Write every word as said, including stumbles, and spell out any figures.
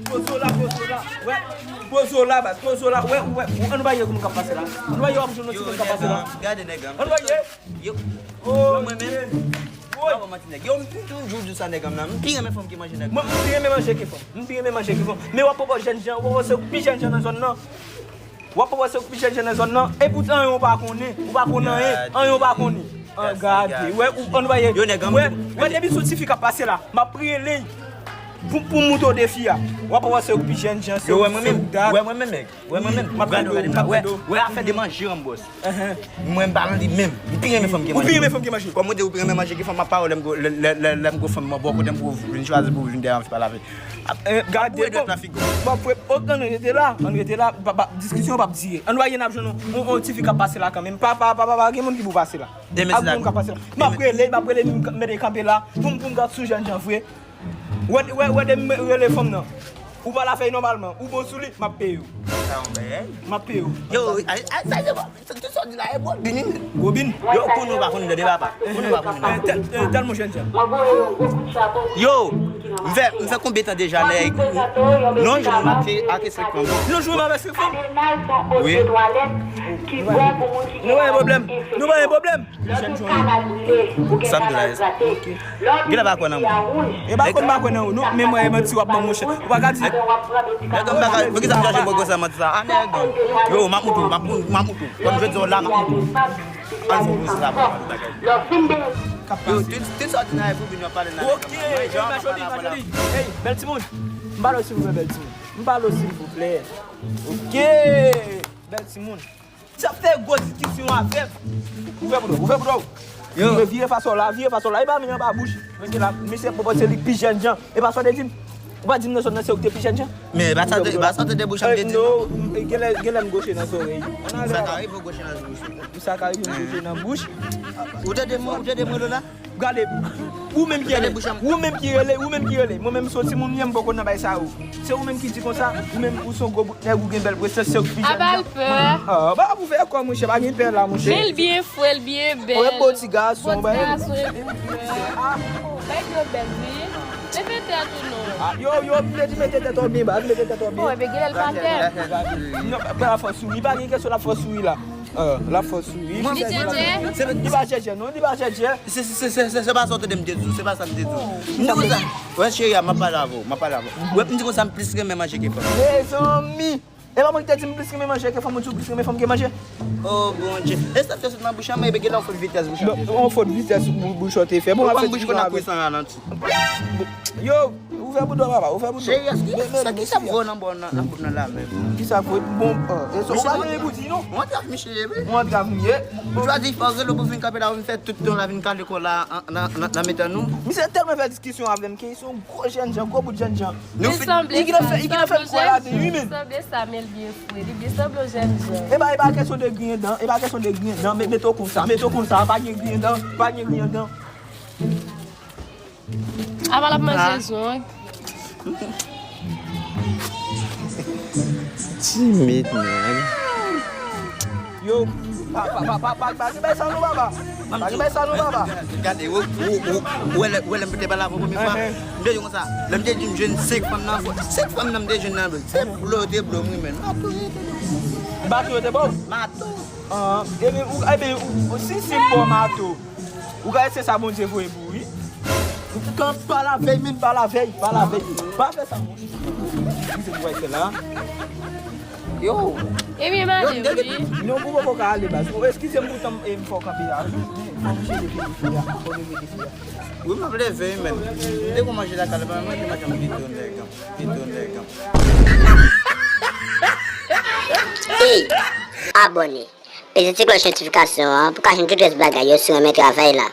Pozo la, pozo la. Wè. Pozo la, baz. Pozo la. Wè, wè. Ann wè yon moun k ap pase la. Ann wè yon moun k ap pase la. Gade nèg an. Ann wè. Yo. Mwen menm. Mwen pa manti nèg. Yo, m toujou di sa nèg an nan. M pi renmen fanm ki manje nèg. Mwen, m pi renmen manje ki fanm. M pi renmen manje ki fanm. Men w ap pran jèn jan, w ap pran se pi jèn jan nan zòn nan. W ap wè se pi jèn jan nan zòn nan. Epoutan anyen w pa konnen. Ou pa konn anyen. Anyen w pa konnen. An gade. Wè, ou, ann wè. Yo, nèg an. Wè, wè, depi sou tifi k ap pase la, m ap rele pou, pou m montre w defi a. W ap wè se pi jèn jan, se ou dat. Wè, mwen menm, nèg. Wè, mwen menm, nèg. Wè, afè de manje an, bòs. Mwen, m pa nan li menm. M pi renmen fanm ki manje. Ou pi renmen fanm ki manje? Kòm ou di ou pi renmen manje ki fanm, m ap pale lè m gwo, lè, lè, lè, lè m gwo fanm, mwen bò kote m gwo vin chwazi pou vin dèyè m, pa lave. Gade, bon, bon, frè, ok, ann rete la, ann rete la, pa, pa, diskisyon p ap dire. Ann wè, n ap jwenn yon, yon, yon tifi k ap pase la kanmenm. Pa, pa, pa, pa, pa gen moun ki pou pase la. Ak moun k ap pase la. M ap rele, m ap rele, m mete kanpe la, pou m, pou m gad sou jèn jan vre. Wè, wè, wè, de m rele fanm nan. Ou pa la fèy nòmalman, ou bon sou li, m ap peye w. Sa yon bagay. M ap peye w. Yo, ay, ay, sa se bon. Tout sa w di la e bon, bini. Gwo bin. Yo, konnen w pa konnen de papa. Konnen w pa konnen. Eh, tèl, eh, tèl mon jèn jan. Yo, m fè, m fè konbyen tan deja, nèg? Non, je m ap fè ak estrikman. Non, je m ap estrikman. Wi. Nou pa gen pwoblèm. Nou pa gen pwoblèm. Sa m di la, yes. Genlè pa kwè nan mwen. E pa kwè, m pa kwè nan ou, non. Men mwen, e manti w ap ban monchè. Ou pa ka di. Nèg an, m pa ka, poukisa m chache bò konsa, manti sa? A, nèg an. Yo, m ap moutou, m ap mou-, m ap moutou. Kòm jodi a la, m ap moutou. Al fè yon sa, bon, bagay. Yo, tout, tout sa w di nan live ou vin ap pale nan live. Ok, eh, Majoli, Majoli. Hey, bèl timoun. M pale w silvouplè, bèl timoun. M pale w silvouplè. Ok, bèl timoun. Sa fè gwo diskisyon avè m. Ouvè bouda w, ouvè bouda w. Yo. Vire fason la, vire fason la. E pa men anba bouch. Mesye la, mesye pwopòze li pi jèn jan. E pa sa w te di m. Ou pa di m nan zòn nan se ou ki te pi jèn jan. Men, e pa sa te, e pa sa te de bouch an te di. Non, genlè, genlè m goche nan zòrèy. Sa ka rive w goche nan bouch. Sa ka rive m goche nan bouch. Ou tande mwen, ou tande mwen la? Gade, ou menm ki rele, ou menm ki rele, ou menm ki rele. Mwen menm se yon timoun ye, m poko nan bay sa yo. Se ou menm ki di konsa, ou menm ou se yon gwo bout nèg, ou gen bèl prestans, se ou ki pi jèn jan. A, ba, ou fè kò, monchè, pa gen pè la, monchè. Men l byen fre, l byen bèl. Ou wè bo ti gason, bèl. Bo ti gason, e bèl. A. Bay yo bèl, wi. Mete tèt ou non. A, yo, yo, m te di mete tèt ou byen ba, mete tèt ou byen. Bon, epi genlè l pa tèt. Non, pa la fòs sou li, pa gen kesyon la fòs sou li la. Ah, la fòs wi. Li djèdjè? Li pa djèdjè, non, li pa djèdjè. Se, se, se, se, se, se pa sa w tande m te di w, se pa sa m te di w. M di konsa, wè cheri a, m ap pale avè w, m ap pale avè w. Wè, m di konsa, m plis renmen manje ke fanm. Mezanmi! E pa mwen ki te di m plis renmen manje ke fanm, ou di w plis renmen fanm ke manje? Oh, Bondye. E sa te sot nan bouch an, men genlè yon fot vitès bouch an te fè. Yon fot vitès bou-, bouch an te fè. Bon, m ap fè ti jan avè w. Yo, ouvè bouda w, papa, ouvè bouda w. Cheri, èske sa ki sa voye nan bò nan, nan bout nan la menm? Ki sa voye? Bon, e so, ou pa gen pou di non. Ou antre ak misye ye, wi. Ou antre ak misye. Ou chwazi fè rele pou vin kanpe la, ou vin fè tout tan la, vin kale kò la nan, nan, nan, nan mitan nou. Misye tèlman fè diskisyon avè m ke se yon gwo jèn jan, gwo bout jèn jan. Nou fin. Li gentan fè, li gentan fè m kwè ladan, wi, men. Sanble sa, men l byen fre, li byen sanble yon jèn jan. E pa, e pa kesyon de griyen dan, e pa kesyon de griyen dan, men mete w konsa, mete w konsa, pa gen griyen dan, pa gen griyen dan. Apa l ap manje zong? Timid, man. Yo, pa, pa, pa, pa, pa, pa gen bagay sa non, papa. Pa gen bagay sa non, papa. Gade, ou, ou, ou, ou wè lè, ou wè lè m te pale avè w premye fwa? M te di konsa, lè m te di m jwenn senk fanm nan, senk fanm nan m te jwenn nan, se blo yo te blo m wi, men. Mato yo te blo. Mato yo te blo? Mato. Ah, ebyen, ou, ebyen, ou, si, si m ba w mato, ou ka se sa Bondye voye pou ou, wi. Ou tout tan pa lavèy, men pa lavèy, pa lavèy. Pa fè sa, monchè. Ki se pou w fè la? Yo. Ebyen, m ale, wi. Non, ou poko ka ale, baz. Ou eskize m pou tan m, e, m fè w kanpe la. Fò m chèche defi a. Fò m leve defi a. Wi, m ap leve, wi, men. M te gon manje lakay la, men manje m pito nèg an. Pito nèg an. Ey, abòne. Peze ti klòch notifikasyon an pou w ka jwenn tout rès bagay yo si w renmen travay la.